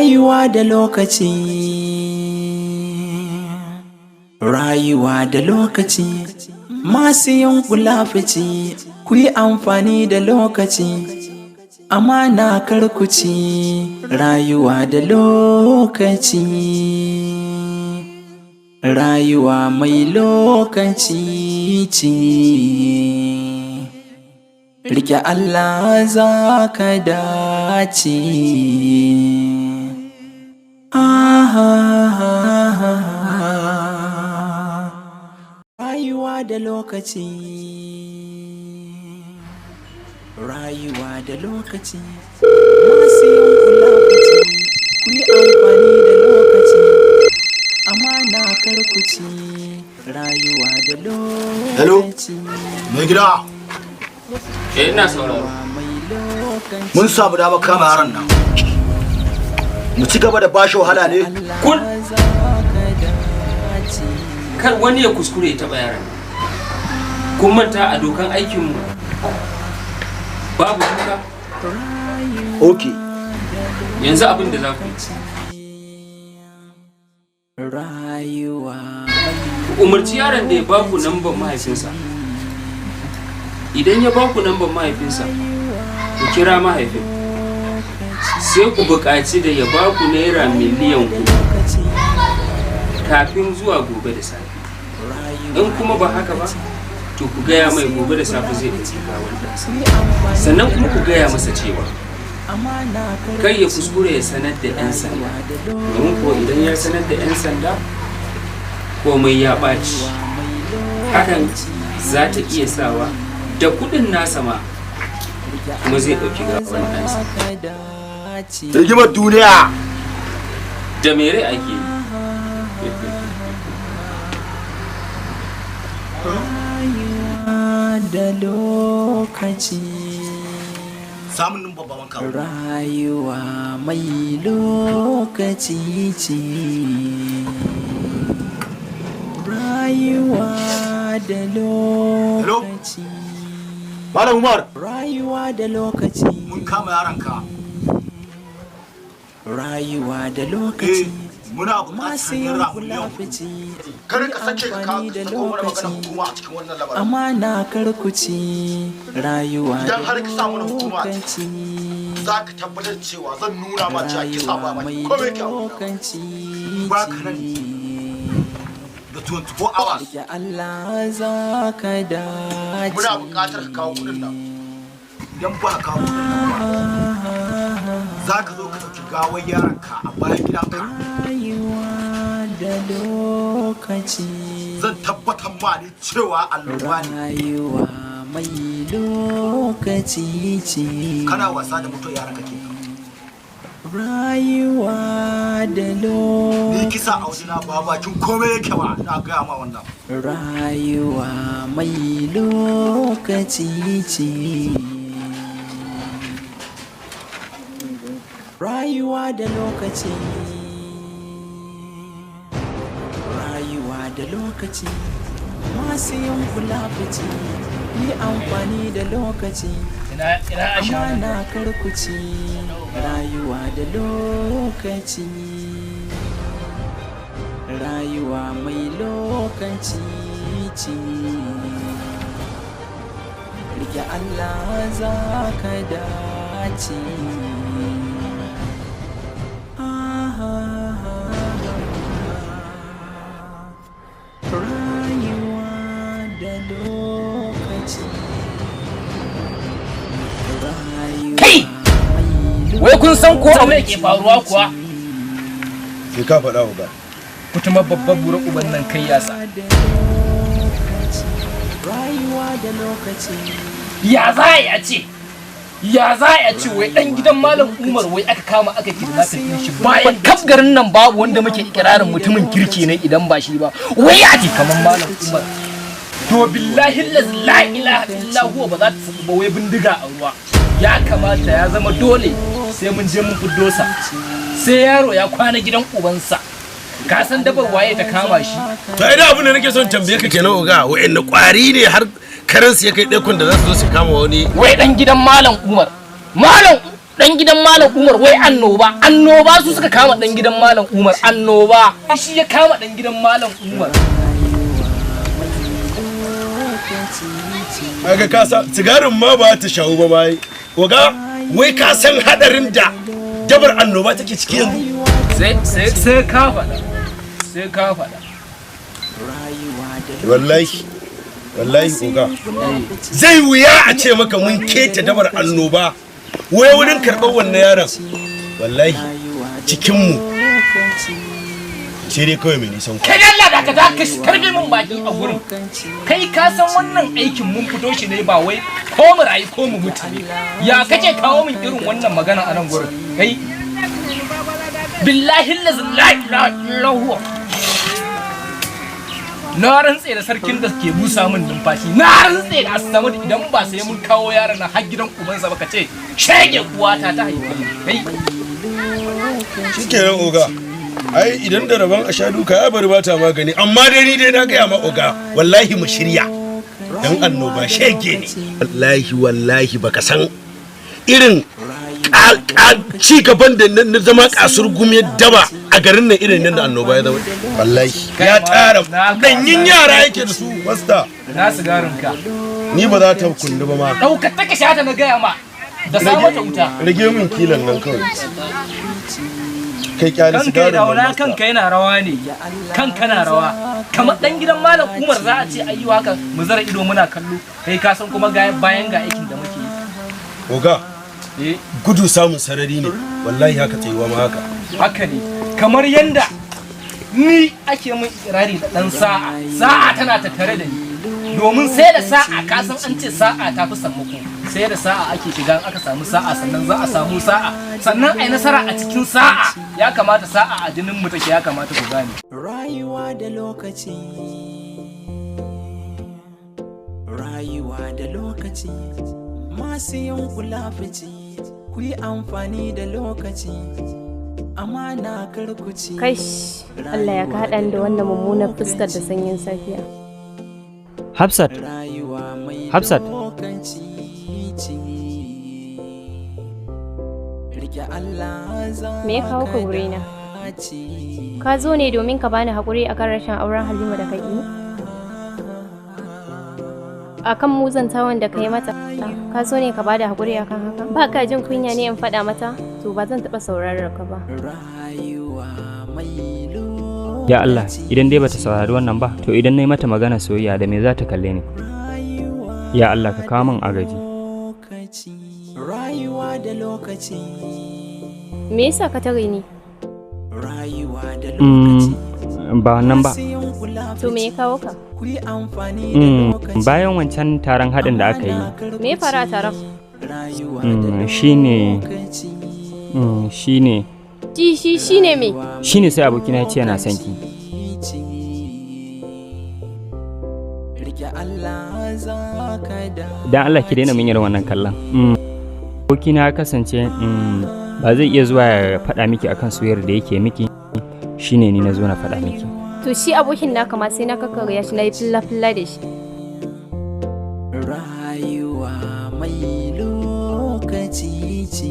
Rayuwa da lokaci, rayuwa da lokaci. Masu yin kulafuci, ku yi amfani da lokaci. Amana karkuci, rayuwa da lokaci. Rayuwa mai lokaci ce. Rike Allah, za ka dace. Ah, ah, ah, ah. Rayuwa da lokaci, rayuwa da lokaci. Masu yin kulafuci, ku yi amfani da lokaci. Amana karkuci, rayuwa da Hello? lokaci. Mai gida, Eh, ina sauraro. Mai lokaci. Mun samu damar kama yaron nan. Mu ci gaba da bashi wahala ne? Kul! Allah, za ka dace. Kar wani ya kuskure ya taɓa yaran. Kun manta a dokan aikinmu babu duka? Okay. Yanzu abin da za ku yi, Rayuwa ku umarci yaron da ya ba ku namban mahaifinsa. Idan ya ba ku namban mahaifinsa, ku kira mahaifin, sai ku buƙaci da ya ba ku ₦4,000,000 kafin zuwa gobe da safe. In kuma ba haka ba, to ku gaya mai gobe da safe zai ɗauki gawar ɗansa. Sannan kuma ku gaya masa cewa kar ya kuskure ya sanar da 'yan sanda, domin ko idan ya sanar da 'yan sanda, komai ya ɓaci. Hakan za ta iya sawa da kuɗin nasa ma kuma zai ɗauki gawar ɗansa. Rigimar duniya. Da mere ake yi. Rayuwa da lokaci. Samun nan babban kawo. Rayuwa mai lokaci ce. Rayuwa da lokaci. Malam Umar, Rayuwa da lokaci. mun kama yaron ka. Rayuwa da Eh, lokaci. muna buƙatar Masu yin ₦4,000,000. kulafuci, Kar ka sake ka amfani da sako mana maganar lokaci. hukuma a cikin wannan lamarin. Amana karkuci, rayuwa da Idan har ka samu na hukuma a lokaci. Za ka tabbatar cewa zan nuna ma cewa kisa ba Rayuwa ma mai komai kyau. lokaci Ba ka nan ce. da 24 hours. Rike Allah, za ka dace. Muna buƙatar ka kawo kuɗin nan. Idan ba ka kawo kuɗin nan ba, za ka zo ka ɗauki gawar yaronka a bayan gidanka. Rayuwa da lokaci. Zan tabbatar ma ne cewa annoba ne. Rayuwa mai lokaci ce. Kana wasa da mutuwar yaronka kenan. Rayuwa da Ni kisa a lokaci. wajena ba bakin komai yake ba, ina gaya ma wannan. Rayuwa mai lokaci ce. Rayuwa da lokaci, rayuwa da lokaci. Masu yin kulafuci, yi amfani da lokaci. Ina ina ashana? Amana karkuci, rayuwa da lokaci. Rayuwa mai lokaci ce. Rike Allah, za ka dace. Ah, ah, ah. Rayuwa da lokaci. Kai! Wai kun san ko abin da ke faruwa kuwa? Sai ka faɗa, uga. Kutuma babban burin uban nan kai yasa. Rayuwa da lokaci. Ya za a yi a ce? Ya za a ce wai dan gidan Malam Umar wai aka kama aka kidnapping din shi, bayan kaf garin nan babu wanda muke ikirarin mutumin kirki ne idan ba shi ba? Wai a ce kamar Malam Umar. To billahi la ilaha illa huwa, ba za ta sabu ba. Wai bindiga a ruwa. Ya kamata, ya zama dole sai mun je mun fiddo sa. Sai yaro ya kwana gidan ubansa. Ka san dabar waye ta kama shi? To ai da abin da nake son tambaye ka kenan, uga, wa'anne kwari ne har karansu ya kai ɗaikon da za su zo su kama wani? Wai dan gidan Malam Umar. Malam Dan gidan Malam Umar wai annoba, annoba su suka kama dan gidan Malam Umar, annoba shi ya kama dan gidan Malam Umar. Kaga ka sa sigarin ma ba ta shawo ba mai. Oga, wai ka san hadarin da dabar annoba take ciki yanzu? Sai ka faɗa, sai ka faɗa. Wallahi, wallahi oga. Zai wuya a ce maka mun keta dabar annoba. Wai wurin karɓar wannan yaron. Wallahi, cikinmu sai dai kawai mai nisan Kai Allah da ka da ka karbe min baki a gurin. Kai ka san wannan aikin mun fito shi ne ba wai ko mu rayu ko mu mutu ne. Ya kake kawo min irin wannan magana a nan gurin? Kai, billahi allazi la ilaha illa huwa, na rantse da sarkin da ke busa min numfashi, na rantse da Asamad, idan ba sai mun kawo yaron nan har gidan ubansa ba, ka ce shege uwata ta haife ni. Kai. Shikenan oga. Ai idan da rabon a sha duka ya bari bata magani, amma dai ni dai na gaya ma oga, wallahi mu shirya. Dan annoba shege ne. Wallahi, wallahi baka san irin ci gaban da na zama kasur gumiyar daba a garin nan irin nan da annoba ya zama. Wallahi ya tara danyin yara yake da su wasta. Na sigarin ka. Ni ba za ta kundu ba ma. Ɗaukar ta ka sha ta, na gaya ma da sa mata wuta. Rage min kilan nan kawai. Kai, kyale Kanka ya sigarin nan. daura. Masta. Kanka yana rawa ne, kanka na rawa kamar dan gidan Malam Umar. Za a ce ayi haka mu zara ido muna kallo? Kai ka san kuma ga bayan ga aikin da muke yi. Oga, eh. Gudu samun sarari ne, wallahi haka tsayuwa ma haka. Haka ne, kamar yanda ni ake min ikirari da dan sa'a, sa'a tana tattare da ni, domin sai da sa'a, ka san an ce sa'a ta fi sammako. Sai da sa'a ake shiga, in aka samu sa'a sannan za a samu sa'a, sannan ai nasara a cikin sa'a. Ya kamata sa'a a jinin mu take, ya kamata ku gane. Rayuwa da lokaci, rayuwa da lokaci, masu yin kula fici, ku yi amfani da lokaci, amana karkuci. Kash, Allah ya ka haɗa ni da wannan mummunar fuskar da sanyin safiya. Hafsat, Rayuwa mai Hafsat. lokaci ce. Rike Allah za Me ya kawo ka wurina? dace. Ka zo ne domin ka bani haƙuri akan rashin auren Halima da kai yi? Akan muzantawan da ka yi mata? Ka zo ne ka bada haƙuri akan haka? Ba ka jin kunya ne in faɗa mata? To ba zan taɓa saurarar ka ba. Rayuwa mai lokaci. Ya Allah, idan dai bata saurari wannan ba, to idan na yi mata magana soyayya da me za ta kalle ni? Ya Allah, ka kawo min agaji. Lokaci, rayuwa da lokaci. Me yasa ka tare ni? Rayuwa da lokaci. Ba wannan ba. Masu yin kula To me ya kawo ka? ku yi amfani da lokaci. Bayan wancan taron haɗin da aka yi, Me ya faru a taron? Rayuwa da shine lokaci. Shine Shi shine me? Shine sai abokina ya ce yana son ki. Rike Allah za ka Dan Allah ki daina min irin wannan kallon. Abokina ya kasance ba zai iya zuwa ya faɗa miki akan soyayyar da yake miki, shine ni na zo na faɗa miki. To shi abokin naka ma sai na kakkarya shi na yi filla-filla da shi. Rayuwa mai lokaci ce,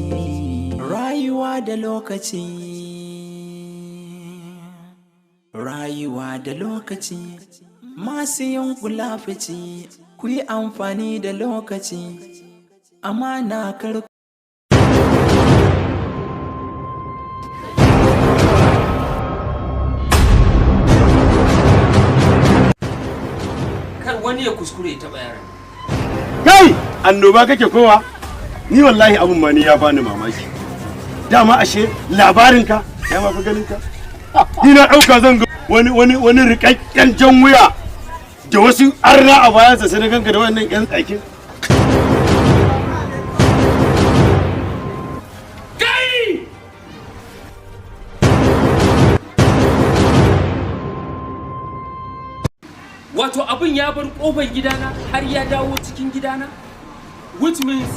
rayuwa da lokaci, rayuwa da lokaci, masu yin kula fici, ku yi amfani da lokaci, amana kar Kar wani ya kuskure ya taɓa yaron. Kai, annoba kake kowa? Ni wallahi abun ma ni ya bani mamaki. Dama ashe labarinka ya ma fi ganinka. Ni na ɗauka zan ga wani rikakken jan wuya da wasu arna a bayansa, sai na ganka da wannan ƴan tsakin. Kai! Wato abin ya bar kofar gidana har ya dawo cikin gidana, which means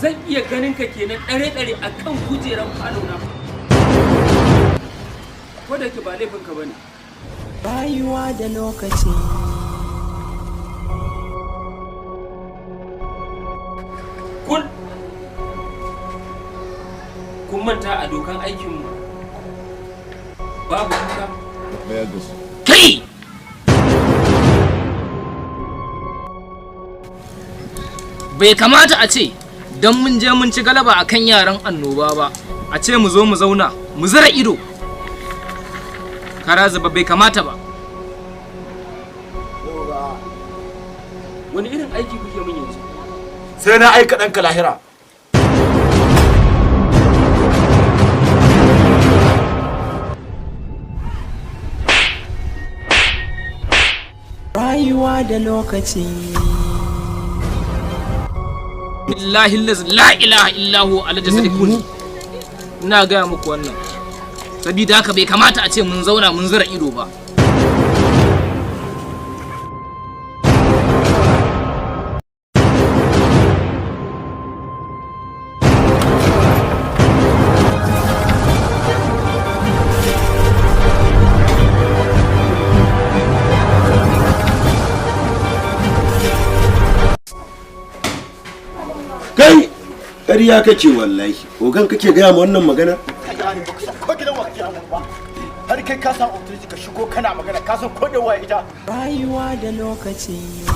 zan iya ganin ka kenan ɗare-ɗare a kan kujeran falona, ko da yake ba laifinka ba ne. Rayuwa da lokaci. Kul. Kun manta a dokan aikinmu babu duka? Kai, bai kamata a ce don mun je mun ci galaba a kan yaran annoba ba, a ce mu zo mu zauna mu zira ido kara zuba. Bai kamata ba. Wani irin aiki kuke min yanzu? Sai na aika ɗanka lahira. Rayuwa da lokaci. Billahi allazi la ilaha illa huwa, alhaji Sadiq, ina gaya muku wannan sabida haka bai kamata a ce mun zauna mun zira ido ba. Kai, ƙarya kake wallahi. Ogan kake gaya ma wannan magana? Ko gidan wa kake ba? Har kai ka san authority ka shigo kana magana, ka san ko da waye ita? Rayuwa da lokaci.